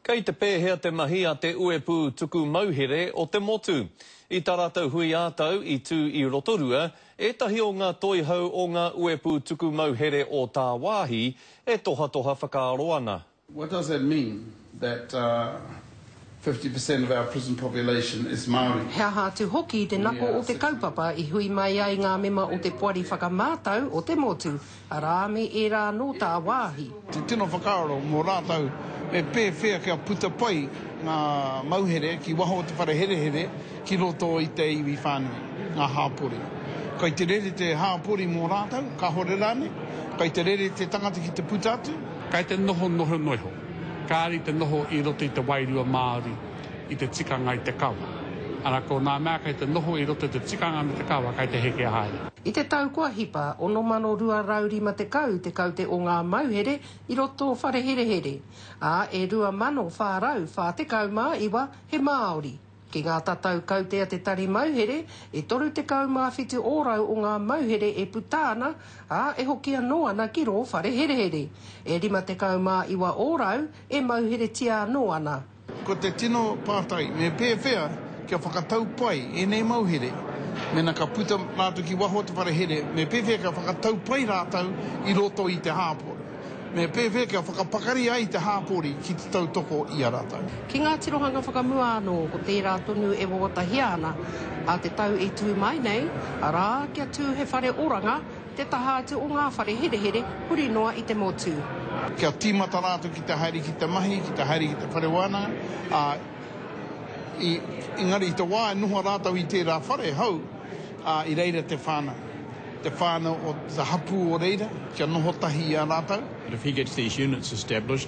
Kei te pēhea te mahi a te uepū tuku mauhere o te motu? I tā rātou hui ā-tau i tū i Rotorua, ētahi o ngā toihau o ngā uepū tuku mauhere o tāwāhi e tohatoha whakaaro ana. What does that mean that 50% of our prison population is Māori? He aha atu hoki te nako o te kaupapa i hui mai ai ngā mema o te Poari Whakamātau o te Motu, arā, me ērā nō tāwāhi. Te tino whakaaro mō rātou me pēwhea kia puta pai ngā mauhere ki waho o te whare herehere ki roto i te iwi whānui, ngā hāpori. Kai te rere te hāpori mō rātou, kāhore rānei? Kai te rere te tangata ki te puta atu? Kai te noho noho noiho. Kāre i te noho i roto i te wairua Māori, i te tikanga, i te kawa. Arā, ko nā mea kei te noho i roto i te tikanga me te kawa kei te heke haere. I te tau kua hipa, 6,250 te kaute o ngā mauhere i roto whare herehere, ā, e 2,449 he Māori. Ki ngā tatau kaute a te Tari Mauhere, e 37 ōrau o ngā mauhere e puta ana, ā, e hoki anō ana ki rō whare herehere. E 59 ōrau e mauheretia anō ana. Ko te tino pātai, me pēwhea kia whakatau pai ēnei mauhere, mēnā ka puta rātou ki waho o te whare here, me pēwhea kia whakatau pai rātou i roto i te hāpori? Me pēwhea kia whakapakari ai te hāpori ki te tautoko i a rātou? Ki ngā tirohanga whakamua anō, ko tērā tonu e wawatahia ana ā te tau e tū mai nei, arā, kia tū he whare oranga te taha atu o ngā whare herehere huri noa i te motu. Kia tīmata rātou ki te haere ki te mahi, ki te haere ki te whare wānanga, ā, i, engari i te wā e noho rātou i tērā whare hou, ā, i reira te whānau. Te whānau o te hapū o reira, kia noho tahi i a rātou. But if he gets these units established,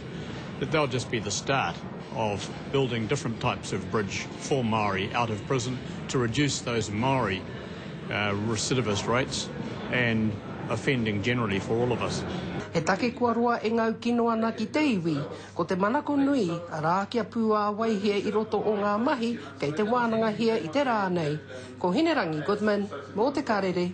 that they'll just be the start of building different types of bridge for Māori out of prison to reduce those Māori recidivist rates and offending generally for all of us. He take kua roa e ngau kino ana ki te iwi, ko te manako nui, arā kia pūāwaihia i roto o ngā mahi kei te wānangahia i te rā nei. Ko Hinerangi Goodman, mō Te Karere.